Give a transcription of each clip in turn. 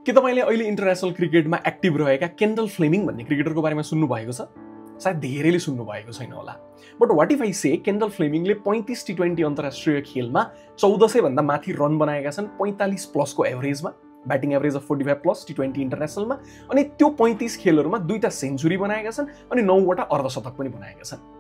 के तपाईले अहिले इन्टरनेशनल क्रिकेटमा एक्टिभ रहेका केन्डल फ्लेमिङ भन्ने क्रिकेटरको बारेमा सुन्नु भएको छ? सायद धेरैले सुन्नु भएको छैन होला। But what if I say Kendall फ्लेमिङले 35 टी20 अन्तर्राष्ट्रिय खेलमा 1400 भन्दा माथि रन बनाएका छन्, 45 प्लसको एभरेजमा, ब्याटिङ एभरेज अफ 45 प्लस टी20 इन्टरनेशनलमा, अनि त्यो 35 खेलहरुमा 2टा सेन्चुरी बनाएका छन् अनि 9 वटा अर्धशतक पनि बनाएका छन्।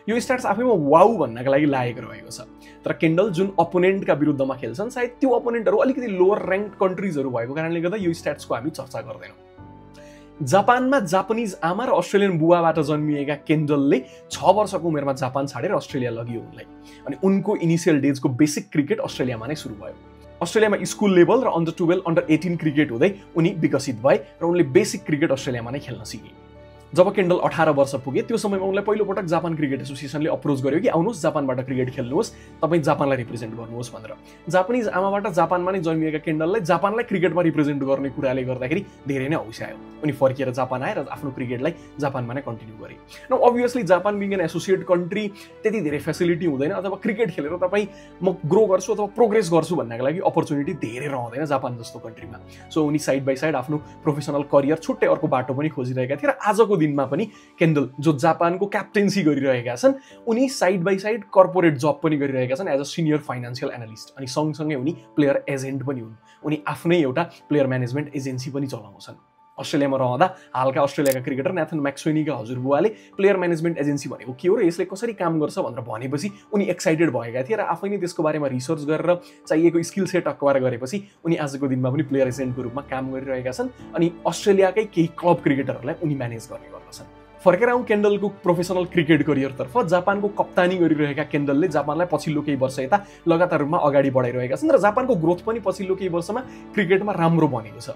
यो स्ट्याट्स आफैमा वाउ भन्नका लागि लागेको रहेको छ। तर केन्डल जुन अपोनेन्टका विरुद्धमा खेल्छन्, सायद त्यो अपोनेन्टहरु अलिकति लोअर र्याङ्क्ड कन्ट्रीजहरु भएको कारणले गर्दा यो स्ट्याट्सको हामी चर्चा गर्दैनौं। जापानमा जापानिज आमा र अस्ट्रेलियन बुवाबाट जन्मिएका केन्डलले 6 वर्षको उमेरमा जापान छाडेर अस्ट्रेलिया लगियो उनलाई, अनि उनको इनिशियल डेजको बेसिक क्रिकेट अस्ट्रेलियामा नै सुरु भयो। अस्ट्रेलियामा स्कुल लेभल र अन्डर 12 अन्डर 18 क्रिकेट हुँदै उनी विकसित भए र उनले बेसिक क्रिकेट अस्ट्रेलियामा नै खेल्न सिके। जब केन्डल 18 वर्ष पुगे त्यो समयमा उनलाई पहिलो पटक जापान क्रिकेट एसोसिएसनले अप्रोच गर्यो कि आउनुहोस् जापानबाट क्रिकेट खेल्नुहोस्, तपाई जापानलाई रिप्रेजेन्ट गर्नुहोस् भनेर। जापानिज आमाबाट जापानमा नै जन्मिएका केन्डललाई जापानलाई क्रिकेटमा रिप्रेजेन्ट गर्ने कुराले गर्दाखेरि धेरै नै औस्यायो। उनी फर्किएर जापान आए र आफ्नो क्रिकेटलाई जापानमा नै कन्टिन्यू गरे। न obviously Japan being an associate country त्यति धेरै फेसिलिटी हुँदैन, अथवा क्रिकेट खेलेर तपाई म ग्रो गर्छु अथवा प्रोग्रेस गर्छु भन्नको लागि अपर्च्युनिटी धेरै रहँदैन जापान जस्तो कन्ट्रीमा। सो उनी साइड बाइ साइड आफ्नो प्रोफेसनल करियर छुट्टै अर्को बाटो पनि खोजिरहेका थिए र आजको दिनमा पनि केन्डल जो जापानको क्याप्टेन्सी गरिरहेका छन्, उनी side by side corporate job पनि गरिरहेका छन् as a senior financial analyst, अनि सँगसँगै उनी प्लेयर एजेन्ट पनि हुन्। उनी आफ्नै एउटा प्लेयर म्यानेजमेन्ट एजेन्सी पनि चलाउँछन्। अस्ट्रेलियामा रहँदा हालका अस्ट्रेलियाका क्रिकेटर नेथन मैक्सवेनीका हजुरबुवाले प्लेयर म्यानेजमेन्ट एजेन्सी भनेको के हो र यसले कसरी काम गर्छ भनेर भनेपछि उनी एक्साइटेड भएका थिए र आफै नै त्यसको बारेमा रिसर्च गरेर चाहिएको स्किल सेट अक्वायर गरेपछि उनी आजको दिनमा पनि प्लेयर एजेन्टको रूपमा काम गरिरहेका छन्, अनि अस्ट्रेलियाकै केही क्लब क्रिकेटरहरूलाई उनी म्यानेज गर्ने गर्दछन्। फर्केर आउँ केन्डलको प्रोफेसनल क्रिकेट करियरतर्फ। जापानको कप्तानी गरिरहेका केन्डलले जापानलाई पछिल्लो केही वर्ष यता लगातार रूपमा अगाडि बढाइरहेका छन् र जापानको ग्रोथ पनि पछिल्लो केही वर्षमा क्रिकेटमा राम्रो बनेको छ।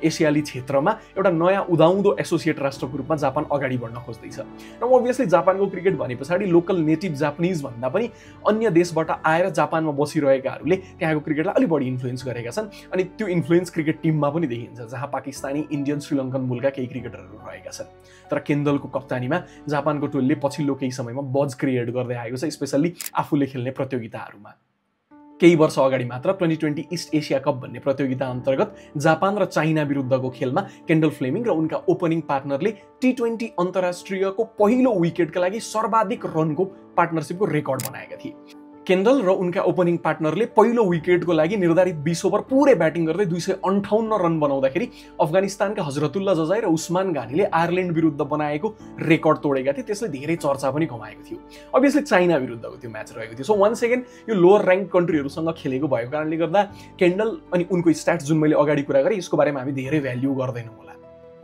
एसियाली क्षेत्रमा एउटा नयाँ उदाउँदो एसोसिएट राष्ट्रको रूपमा जापान अगाडि बढ्न खोज्दैछ र अभियसली जापानको क्रिकेट भने पछाडि लोकल नेटिभ जापानिज भन्दा पनि अन्य देशबाट आएर जापानमा बसिरहेकाहरूले त्यहाँको क्रिकेटलाई अलि बढी इन्फ्लुएन्स गरेका छन्, अनि त्यो इन्फ्लुएन्स क्रिकेट टिममा पनि देखिन्छ जहाँ पाकिस्तानी, इन्डियन, श्रीलङ्कन मूलका केही क्रिकेटरहरू रहेका छन्। तर केन्डलको कप्तानीमा जापानको टोलीले पछिल्लो केही समयमा बज क्रिएट गर्दै आएको छ, स्पेशल्ली आफूले खेल्ने प्रतियोगिताहरूमा। केही वर्ष अगाडि मात्र 2020 इस्ट एसिया कप भन्ने प्रतियोगिता अन्तर्गत जापान र चाइना विरुद्धको खेलमा केन्डल फ्लेमिङ र उनका ओपनिङ पार्टनरले टी20 अन्तर्राष्ट्रियको पहिलो विकेटका लागि सर्वाधिक रनको पार्टनरशिपको रेकर्ड बनाएका थिए। केन्डल र उनका ओपनिङ पार्टनरले पहिलो विकेटको लागि निर्धारित 20 ओभर पुरै ब्याटिङ गर्दै 258 रन बनाउँदाखेरि अफगानिस्तानका हजरतुल्ला जजाई र उस्मान गानीले आयरल्यान्ड विरुद्ध बनाएको रेकर्ड तोडेका थिए। त्यसले धेरै चर्चा पनि कमाएको थियो। अभियसली चाइना विरुद्धको त्यो म्याच रहेको थियो। सो वन्स अगेन यो लोअर र्याङ्क कन्ट्रीहरूसँग खेलेको भएको कारणले गर्दा केन्डल अनि उनको स्ट्याट्स जुन मैले अगाडि कुरा गरेँ यसको बारेमा हामी धेरै भ्याल्यु गर्दैनौँ होला,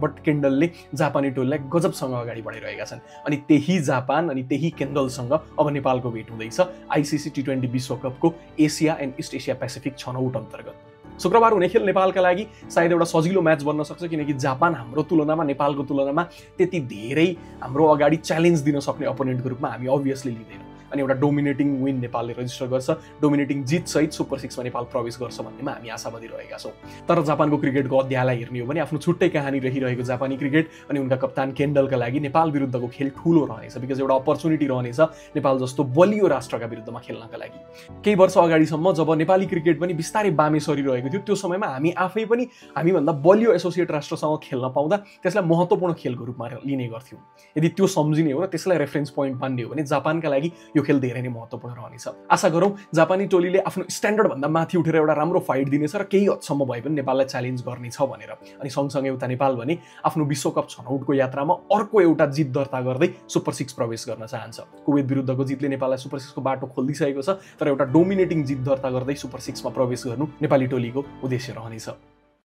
बट केन्डलले जापानी टोलीलाई गजबसँग अगाडि बढाइरहेका छन्, अनि त्यही जापान अनि त्यही केन्डलसँग अब नेपालको भेट हुँदैछ आइसिसी टी20 विश्वकपको Asia and east Asia Pacific छनौट अन्तर्गत। शुक्रबार हुने खेल नेपालका लागि सायद एउटा सजिलो म्याच बन्न सक्छ, किनकि जापान हाम्रो तुलनामा, नेपालको तुलनामा त्यति धेरै हाम्रो अगाडि च्यालेन्ज दिन सक्ने अपोनेन्टको रूपमा हामी अभियसली लिँदैनौँ, अनि एउटा डोमिनेटिङ विन नेपालले रजिस्टर गर्छ, डोमिनेटिङ जित सहित सुपर 6 मा नेपाल प्रवेश गर्छ भन्नेमा हामी आशावादी रहेका छौँ। तर जापानको क्रिकेटको अध्यायलाई हेर्ने हो भने आफ्नो छुट्टै कहानी रहिरहेको जापानी क्रिकेट अनि उनका कप्तान केन्डलका लागि नेपाल विरुद्धको खेल ठूलो रहनेछ, बिकज एउटा अपर्च्युनिटी रहनेछ नेपाल जस्तो बलियो राष्ट्रका विरुद्धमा खेल्नका लागि। केही वर्ष अगाडिसम्म जब नेपाली क्रिकेट पनि बिस्तारै बामे सरिरहेको थियो त्यो समयमा हामी आफै पनि हामीभन्दा बलियो एसोसिएट राष्ट्रसँग खेल्न पाउँदा त्यसलाई महत्त्वपूर्ण खेलको रूपमा लिने गर्थ्यौँ। यदि त्यो सम्झिने हो र त्यसलाई रेफरेन्स पोइन्ट मान्ने हो भने जापानका लागि यो खेल धेरै नै महत्त्वपूर्ण रहनेछ। आशा गरौँ जापानी टोलीले आफ्नो स्ट्यान्डर्ड भन्दा माथि उठेर एउटा राम्रो फाइट दिनेछ र केही हदसम्म भए पनि नेपाललाई च्यालेन्ज गर्नेछ भनेर। अनि सँगसँगै उता नेपाल भने आफ्नो विश्वकप छनौटको यात्रामा अर्को एउटा जित दर्ता गर्दै सुपर 6 प्रवेश गर्न चाहन्छ। कुवेत विरुद्धको जितले नेपाललाई सुपर 6 को बाटो खोलिदिसकेको छ, तर एउटा डोमिनेटिङ जित दर्ता गर्दै सुपर 6 मा प्रवेश गर्नु नेपाली टोलीको उद्देश्य रहनेछ।